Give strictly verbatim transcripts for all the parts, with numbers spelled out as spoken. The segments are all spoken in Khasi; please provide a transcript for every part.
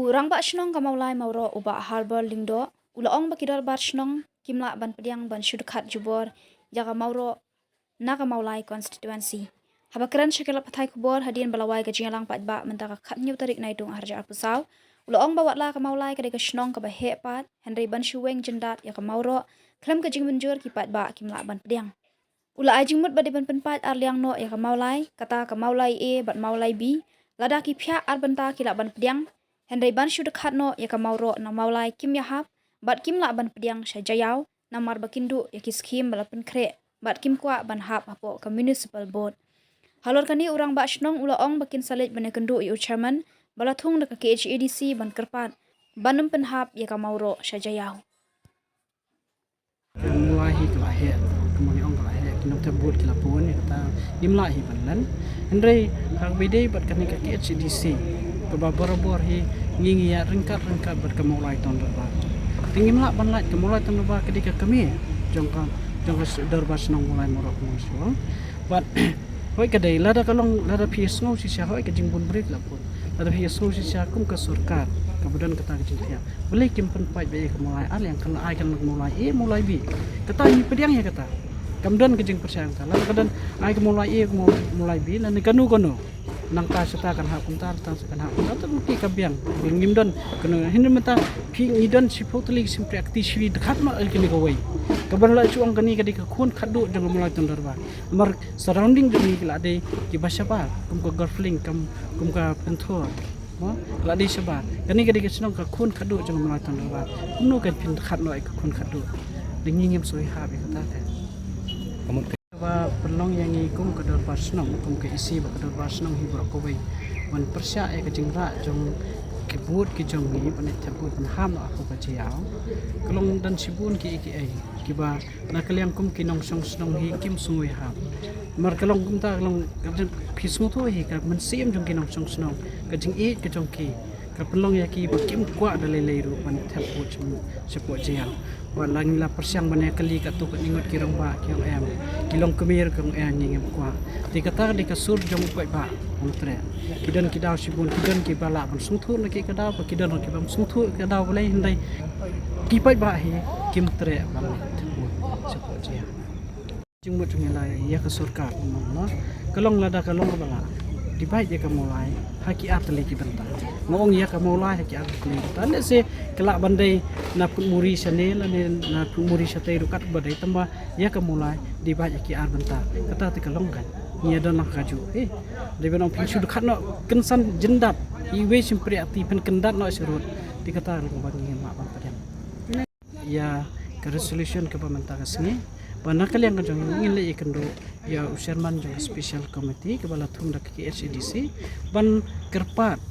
U Rangbah Shnong ka Mawlai Mawroh, u Bah Harbor Lyngdoh, u la ong ba ki dorbar shnong kim lah ban pdiang ban shu dkhat jubor ïa ka Mawroh na ka Mawlai constituency. Haba kren sha ki lad pathai khubor hadien ba la wai ka jingïalang paidbah mynta ka khathynñiew tarik Naitung arhajar arphew saw, u la ong ba watla ka Mawlai ka dei ka shnong kaba heh pat, hynrei ban shu weng jyndat ïa ka Mawroh khlem ka jingmynjur ki paidbah kim lah ban pdiang. U la ai jingmut ba dei ban pynpait ar liang noh ïa ka Mawlai, kata ka Mawlai A bad Mawlai B, lada ki phiah ar bynta ki lah ban pdiang, hynrei ban shu dkhat noh ïa ka Mawroh na Mawlai kim ïahap bad kim lah ban pdiang sha Jaïaw, namar ba kin duh ïa ki skhim ba la pynkhreh bad kim kwah ban hap hapoh ka Municipal Board. Halor kane u Rangbah Shnong u la ong ba kin sa leit ban ïakynduh ïa u Chairman ba la thung da ka K H A D C ban kyrpad ban ym pynhap ïa ka Mawroh sha Jaïaw. Ka Mawlai hi ka la heh, kumba ngi ong ka la heh, ki nongthep vote ki la bun, ïa kata ngim lah hi ban len. Hynrei ha kaba ïadei bad kane ka K H A D C, kaba barabor hi ngi ngi ïaid ryngkat ryngkat bad ka Mawlai Town Dorbar. Te ngim lah ban lait, ka Mawlai Town Dorbar ka dei ka kmie jong ka, jong ka dorbar shnong Mawlai Mawroh, kumba ngi shu ong. Bad hooid ka dei, lada ka long, lada phi sngew shisha, hooid ka jingbun briew la bun. Lada phi sngew shisha kum ka sorkar kaba don kata ka jingthiah, balei kim pynpait beit ïa ka Mawlai ar liang, kam ai ka Mawlai A, Mawlai B? Kata ngi pdiang ïa kata. Kam don ka jingpyrshang kata. Lada ka don ai ka Mawlai A, Maw-, Mawlai B, lane kano kano, nangta shata kan hap kumta, shata kan hap kumta, te ruh ki ka biang. Ngim don kano, hynrei mynta phi, ngi don shiphew tylli ki shympriahkti, shu dkhat noh ïa kane kawei. Kaba la shu ong kane ka dei ka khun khatduh jong ka Mawlai Town Dorbar. Namar surrounding jong ngi ki la dei kiba shabar, kum ka Golf Link, kum, kum ka Pynthor. Mo, ki la dei shabar. Kane ka dei ka shnong ka khun khatduh jong ka Mawlai Town Dorbar. Kumno kan phin dkhat noh ïa ka khun khatduh? Te ngi ngim sngewhap ïa kata te. Ba pynlong ïa ngi kum ka dorbar shnong, kum ka E C bad ka dorbar shnong hi baroh kawei ban pyrshah ïa ka jingrah jong ki vote ki jong ngi, ban ïa thep vote ban hap noh hapoh ka Jaïaw. Ka long don shibun kiei kiei kiba na ka liang kum ki nongshong shnong hi kim sngewhap. Namar ka long kumta, ka long ka jing, phi sngewthuh hi ka mynsiem jong ki nongshong shnong, ka jingïeit ka jong ki, ka pynlong ïa ki ba kim kwah da lei lei ruh ban thep vote shapoh Jaïaw. Wat la ngi la pyrshang ban ïa kylli katto katne ngut ki rangbah ki ong em, ki longkmie ki ong em, ngi ngim kwah. Te kata ka dei ka sur jong u paidbah, u treh. Ki don ki daw shibun, ki don kiba lah ban sngewthuh na ki ka daw, bad ki don kiba ym sngewthuh ka daw balei, hynrei ki paidbah hi kim treh ban thep vote shapoh Jaïaw. Jingmut jong ngi la ïa ka sorkar, mo, ka long lada ka long kaba lah, divide ïa ka Mawlai ha ki ar tylli ki bynta. Nga ong ïa ka Mawlai ha ki ar tylli ki bynta. Lehse ka lah ban dei na Phuntmuri shane lane na Phuntmuri shatei ruh kat ba dei, tangba ïa ka Mawlai divide ïa ki ar bynta. Kata te ka long kan, ngi ïa don lang kajuh. Eh, dei ban ong phin shu dkhat noh kynsan jyndat, iwei shympriahkti phin kyndat noh sharud. Te kata long ba ngi ngim lah ban pdiang ïa ka resolution kaba mynta ka sngi. Ba na ka liang ka jong ngi, ngin leit ïakynduh ïa u chairman jong ka special committee kaba la thung da ka K H A D C ban kyrpad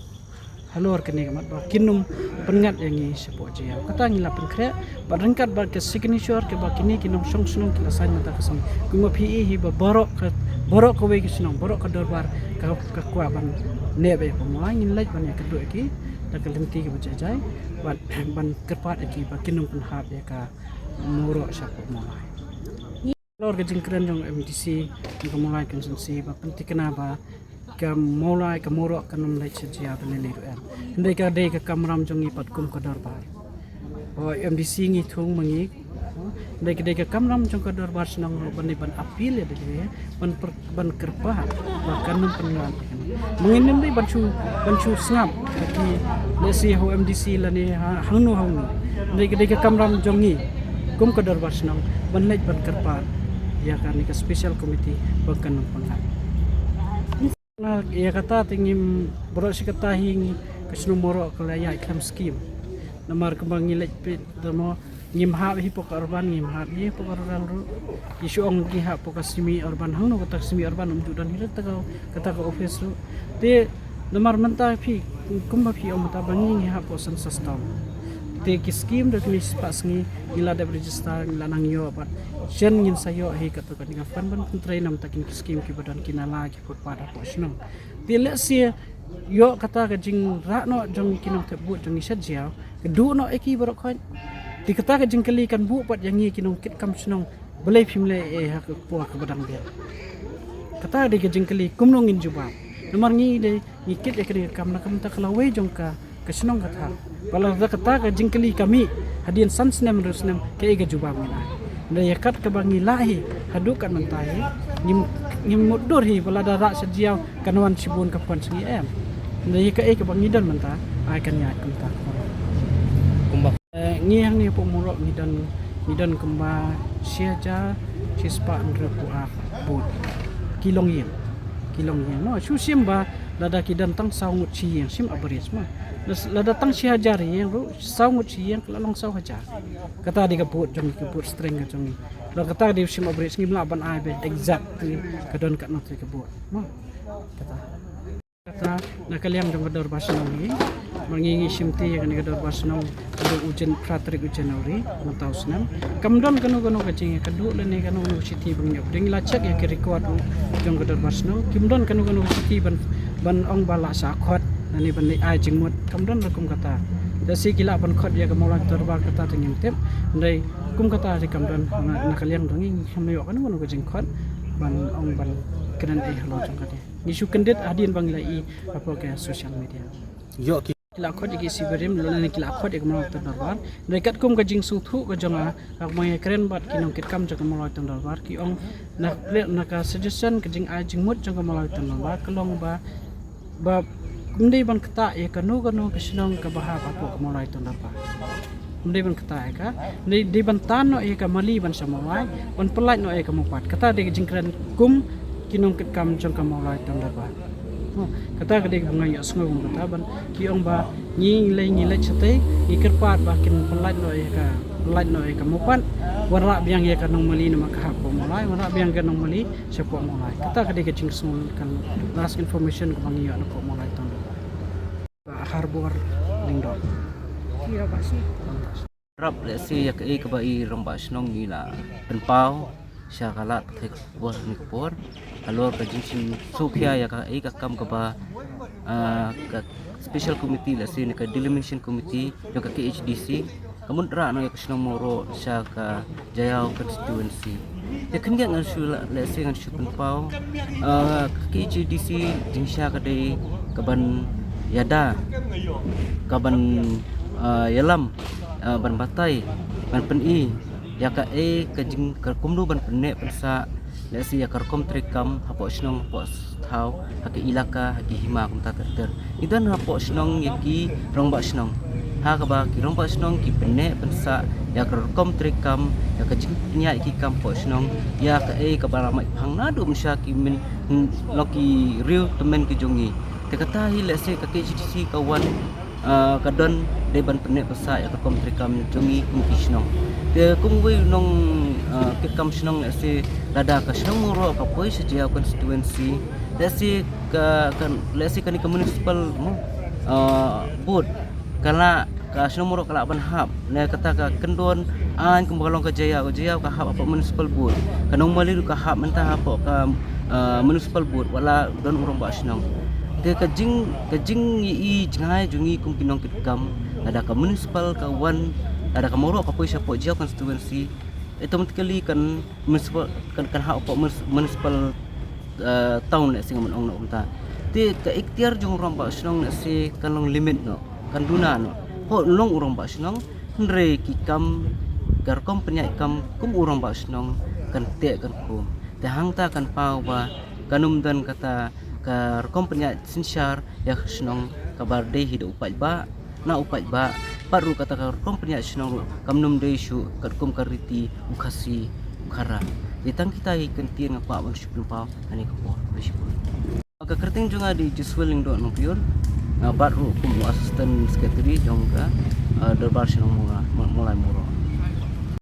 halor kane ka mat ba kin ym pynngat ïa ngi shapoh Jaïaw. Kata ngi la pynkhreh bad ryngkat bad ka signature kaba kine ki nongshong shnong ki la sign mynta ka sngi. Kumba phi i hi ba baroh ka, baroh kawei ka shnong, baroh ka dorbar ka, ka kwah ban neh beit ïa ka Mawlai. Ngin leit ban ïakynduh ïa ki da ka lynti kaba jai jai bad ban kyrpad ïa ki ba kin ym pynhap ïa ka Mawroh shapoh Mawlai. Halor ka jingkren jong M D C jong ka Mawlai constituency ba pynthikna ba ka Mawlai, ka Mawroh kan ym leit sha Jaïaw da lei lei ruh em. Hynrei ka dei ka kamram jong ngi pat kum ka dorbar. O M D C ngi thung ma ngi. Hynrei ka dei ka kamram jong ka dorbar shnong ruh ban, ban appeal ïa da lei ban per-, ban kyrpad ba kan ym pynngat. Ma ngin ym dei ban shu, ban shu sngap ha ki, lehse ha u M D C lane ha, hangno hangno. Hynrei ka dei ka kamram jong ngi kum ka dorbar shnong ban leit ban kyrpad ïa kane ka special committee ba kan ym pynngat. Na ïa kata te ngim, baroh shi katta hi ngi, ka shnong Mawroh ka la ïaid khlem skim. Namar kumba ngi leit peit, te mo, ngim hap hi hapoh ka urban, ngim hap hi hapoh ka rural ruh. Ki shu ong ngi hap hapoh ka semi urban, hangno kata ka semi urban, ym ju don hi kata ka, kata ka office ruh. Te namar mynta phi, kumba phi ong mynta ba ngi ngi hap hapoh census town. Te ki skim da kine spah sngi ngi la dep register, ngi la nang ïoh bad shen ngin sa ïoh hi kata ka, ngi ka fund ban pyntrei namar kine ki skim kiba don, ki nala, ki footpath hapoh shnong. Te lehse ïoh kata ka jingrah noh jong ki nongthep vote jong ngi sha Jaïaw, ka duh noh ïa ki baroh khoit. Te kata ka jingkylli kan buh pat ïa ngi ki nongkitkam shnong, balei phim leh ei ha ka por kaba dang biang? Kata dei ka jingkylli kumno ngin jubab. Namar ngi dei ngi kit ïa kane ka kam na ka bynta ka lawei jong ka Ka shnong ka thah. Ba lada kata ka jingkylli ka mih hadien san snem hynriew snem, kaei ka jubab ngin ai? Hynrei ïa kat kaba ngi lah hi haduh kat mynta hi, ngim, ngim mutdur hi ba lada rah sha jia kan wan shibun ka pon sha ngi, em. Hynrei ïa kaei kaba ngi don mynta, ai kan ïaid kumta. Kumba, eh, ngi hangne hapoh Mawroh ngi don, ngi don kumba shi hajar shispah hynriewphew ar booth. Ki longïing, ki longïing, mo. Shu shim ba lada ki don tang saw ngut shi ïing, shim average, mo. Lada tang shi hajar ïing ruh, saw ngut shi ïing, ka la long saw hajar. Kata dei ka booth jong ngi, ka booth strength ka jong ngi. Lada kata dei shim average, ngim lah ban ai ba exactly ka don katno te ka booth, mo. Kata, kata na ka liang jong ka dorbar shnong hi. Mar ngi ngi shim ti ïa kane ka dorbar shnong haduh u Jan-, phra tarik u January mynta u snem. Kam don kano kano ka jing, ka duh lane kano kano ka shithi ba ngi ïoh. Dang la check ïa ki record jong ka dorbar shnong. Kim don kano kano ka shithi ban, ban ong ba la shah khot lane ban leit ai jingmut. Kam don ruh kum kata. Da shi ki lah ban khot ïa ka Mawlai Dorbar kata te ngim tip. Hynrei kum kata te kam don. Na, na ka liang jong ngi ngim ïoh kano kano ka jingkhot ban ong ban kren ei halor jong kata. Ngi shu kyndit hadien ba ngi la i hapoh ka social media. Ïoh ki, ki la khot ïa ki Shiv barim lane ki la khot ïa ka Mawlai Ton Dorbar. Hynrei katkum ka jingsngewthuh ka jong nga, haba ngi kren bad ki nongkitkam jong ka Mawlai Ton Dorbar, ki ong na, na ka suggestion ka jingai jingmut jong ka Mawlai Ton Dorbar ka long ba, ba ym dei ban ktah ïa kano kano ka shnong kaba hap hapoh ka Mawlai Ton Dorbar. Ym dei ban ktah ïa ka, dei, dei ban tan noh ïa ka Mali ban sha Mawlai, ban pynlait noh ïa ka Mawpat. Kata dei ka jingkren kum ki nongkitkam jong ka Mawlai Ton Dorbar. Mo, kata ka dei kaba nga ïohsngew kum kata ban ki ong ba ngi lei, ngi leit shatei, ngi kyrpad ba kin pynlait noh ïa ka, pynlait noh ïa ka Mawpat. Wanrah biang ïa ka nong Mali namar ka hap hapoh Mawlai, wanrah biang ka nong Mali shapoh Mawlai. Kata ka dei ka jingsngew, ka last information kaba ngi ïoh napoh Mawlai Ton Dorbar. Harbor Lyngdoh. Ïa, Bah Shi. Rap lehse ïa kaei kaba i rangbah shnong ngi la pynpaw sha ka lad pathai ka por, kane ka por. Halor ka jingsngewkhia ïa kaei ka kam kaba, ah, ka special committee lehse ne ka delimitation committee jong ka K H D C ka mut rah noh ïa ka shnong Mawroh sha ka Jaïaw constituency. Te khyndiat ngan shu la, lehse ngan shu pynpaw, ah, ka K H D C jingshisha ka dei kaban ïada, kaban, ah, ïalam, ah, ban batai, ban pyni ïa kaei ka jing, ka kumno ban pynneh pynsah, lehse ïa ka rukom treikam hapoh shnong, hapoh thaw, ha ka ilaka, ha ki hima kumta ter ter. Ngi don hapoh shnong ïa ki rangbah shnong. Ha kaba ki rangbah shnong ki pynneh pynsah ïa ka rukom treikam, ïa ka jingpynïaid ki kam hapoh shnong, ïa kaei kaba la mait phang naduh mynshuwa ki myn, hmm, long ki riew tymmen ki jong ngi. Te kata hi lehse ka K H D C ka wan, ah, ka don dei ban pynneh pynsah ïa ka rukom treikam jong ngi kum ki shnong. Te kum uwei u nong, ah, kitkam shnong lehse lada ka shnong Mawroh ka poi sha Jaïaw constituency, lehse ka, ka, lehse kane ka municipal, mo, ah, board, ka la, ka shnong Mawroh ka lah ban hap ne kata ka kyndon aiñ kumba ka long ka Jaïaw, ka Jaïaw ka hap hapoh municipal board, ka nong Mali ruh ka hap mynta hapoh ka, ah, municipal board, wat la don u rangbah shnong. Te ka jing, ka jingïohi jngai jong ngi kum ki nongkitkam, lada ka municipal ka wan, lada ka Mawroh ka poi shapoh Jaïaw constituency, automatically kan municipal, kan, kan hap hapoh munis-, municipal, eh, town lehse ngan ong noh kumta. Te ka iktiar jong u rangbah shnong lehse kan long limit noh, kan duna noh. Hooid long u rangbah shnong, hynrei ki kam, ka rukom pynïaid kam kum u rangbah shnong kan teh kan khum. Te hangta kan paw ba kan ym don kata ka rukom pynïaid synshar ïa ka shnong kaba dei hi da u paidbah, na u paidbah, pat ruh kata ka rukom pynïaid shnong ruh kam nym dei shuh katkum ka riti u Khasi u Khara. Te tang kita hi ki kyntien nga kwah ban shu pynpaw ha kane ka por. Khublei shibun. Ka kyrteng jong nga dei Joshua Lyngdoh Nongpyiur, nga bat ruh kum u assistant secretary jong ka, ah, dorbar shnong Mawlai, Mawlai Mawroh.